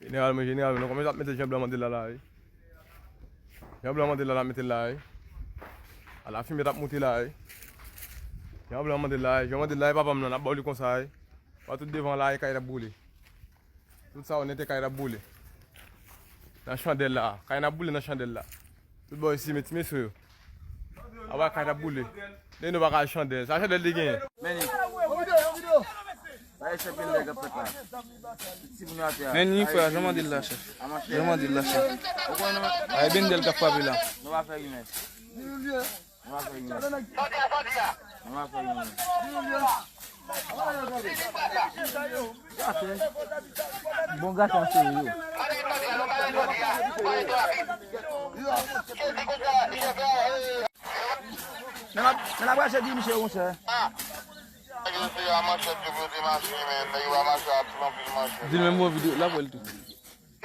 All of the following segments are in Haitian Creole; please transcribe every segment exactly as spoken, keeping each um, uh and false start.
Jeneral mwen, jeneral mwen, nou kòmanse ap mete Jan Blan Mandela la, wi. Jan Blan Mandela la mete la, wi. Ala fimen t ap moute la, wi. Jan Blan Mandela, wi. Jan Mandela, wi, papa m nan, n ap ba w li konsa, wi. Wè tout devan la, e kay t ap boule. Tout sa w nèt e kay t ap boule. Nan chandèl la, kay n ap boule nan chandèl la. Tout bò isi, men ti mesye yo. Apa kay t ap boule. Depi nou pa ka al chandèl. Sa chandèl te genyen. Men ni. Sa e chèf Bendèl k ap fèt la. Ti moun yo atè a. Men ni frè, jan m di l la, chèf. Jan m di l la, chèf. Ay Bendèl k ap frape la. Nou pa fè rimè. Nou pa fè rimè. Nou pa fè rimè. Bon gason se yo. Nan la, nan la brache di misye, monchè. Di l menm bon videyo, l ap wè l tou.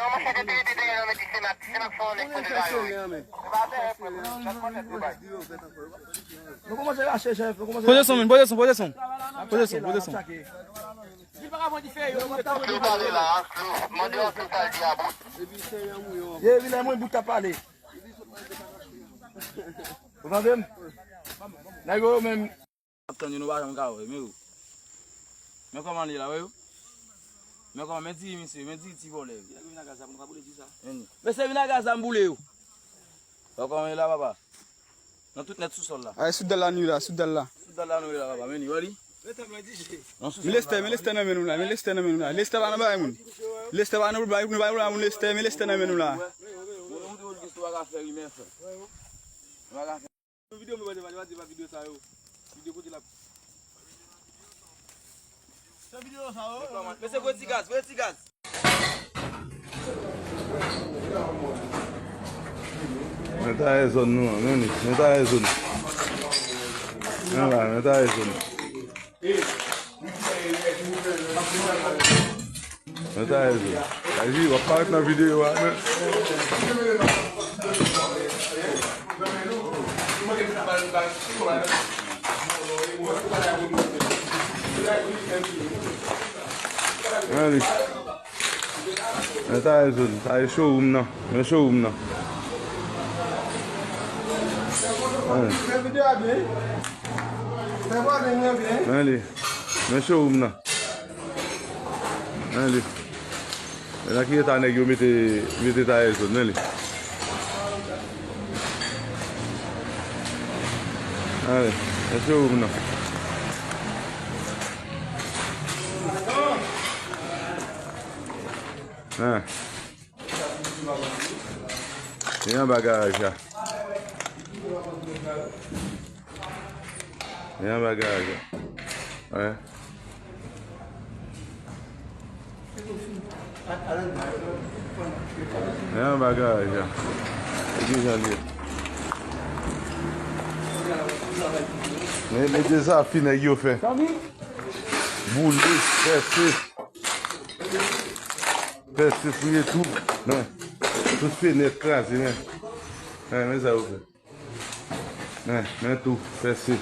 Non, monchè, te peye, te peye, non, men ti senat, ti senat fò, nèg kote sa yo. Nou kòmanse rache, chèf, nou kòmanse rache. Poze son, men, poze son, poze son. Poze son, poze son. Flou pale la, a, Flou. Mande yon Flou sa l di a bout. Ye, wi, lè mwen bout ap pale. Ou tande m? Nèg yo menm. Ap tann yo, nou pa janm ka wè, men yo. Men kòman l ye la, wè yo. Men kòman, men diri misye, men diri ti vòlè yo. Men ni. Mesye vin ak gaz la, m boule yo. Wè kòman l ye la, papa. Nan tout nèt sou sòl la. Ay, sou dal la nou ye la, sou dal la. Sou dal la nou ye la, papa, men ni, wè li. Men lestè, men lestè nan men nou la, men lestè nan men nou la. Lestè pa nan bagay moun. Lestè pa nan bagay moun, nou pa nan moun lestè, men lestè nan men nou la. Mwen montre w jis nou pa ka fè rimè, frè. Nou pa ka fè Videyo mwen pa, pa, pa, pa videyo sa yo. Videyo kote l ap. Sa videyo sa yo. Mesye, voye ti gaz, voye ti gaz. Men ta e zòn nou an, men li, men ta e zòn. Men la, men ta e zòn. Men sa, Elvi. Elvi, w ap parèt nan videyo a, men. Men li. Men sa, Elvi. Sa e showroom nan. Men showroom nan. Men. Men li. Men showroom nan. Men li. Men nan ki eta nèg yo mete, mete tayè zòn, men li. Men li. Men showroom nan. Hein. E anba garaj la. E anba garaj la. Wè. E anba garaj la. E ki jan l ye. Men, men de zafi nèg yo fè. Boule, pèse. Pèse, fouye tou. Men, tout fenèt kraze, men. Men, men sa yo fè. Men, men tou, pèse.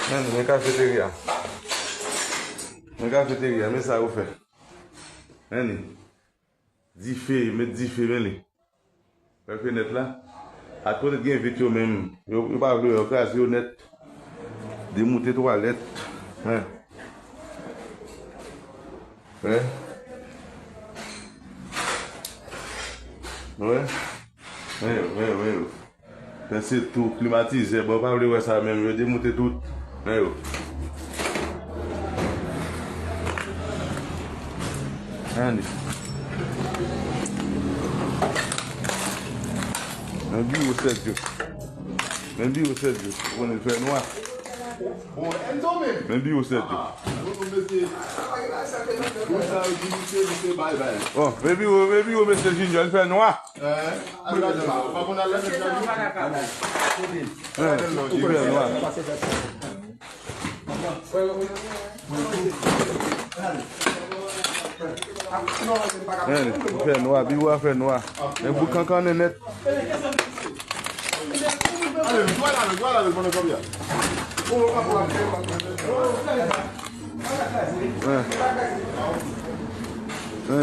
Men, men kafeterya. Men kafeterya, men sa yo fè. Men li. Dife, met dife, men li. Wè fenèt la? Ak kote gen vit yo menm. Yo, yo pa vle, yo kraze yo nèt. Demoute twalèt. Hein. Wè. Wè. Wè yo, wè yo, wè yo. Pèse tou, klimatizè, bon, yo pa vle wè sa menm, yo demoute tout. Men yo. Gade. Men biwo sèt yo. Men biwo sèt yo. Ou konnen l fè nwa. Men biwo sèt yo. Bon, men biwo, men biwo mesye Junior, l fè nwa. Hein, li fè nwa. Hein, li fè nwa, biwo a fè nwa. Men bout kankannen nèt. Hein. Wè,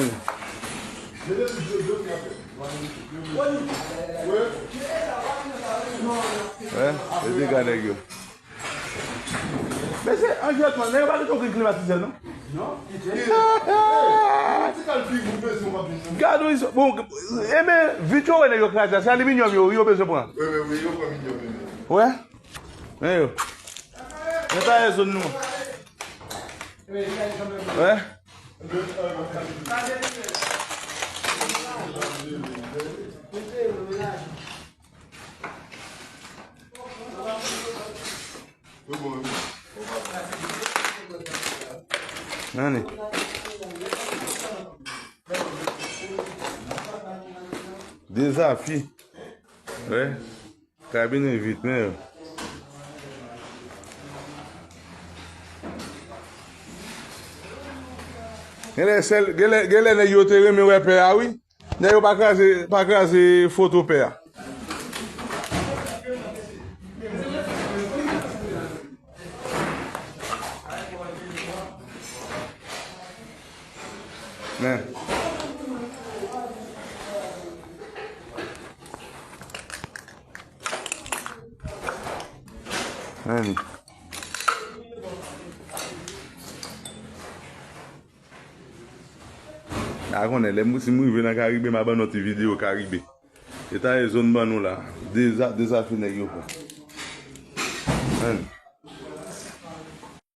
e dega nèg yo. Mesye, anjètman, nèg yo pa gen okenn klimatizè, non? Gad yon, bon, e men, vit yo wè nèg yo kraze a, se aliminyòm yo, yo bezwen pran. Wè? Men yo. Men ta e zòn nou. Wè? Ann. Dezafi. Wè. Kabine vit, men yo. Genlè sèl, genlè, genlè nèg yo te renmen wè pè a, wi. Nèg yo pa kraze, pa kraze foto pè a. Men. Ann. A konnen, lè m, si m rive nan Karibe, m a ban nou ti videyo Karibe. E ta e zòn ban nou la. Deza, dezafi nèg yo fè. Ann.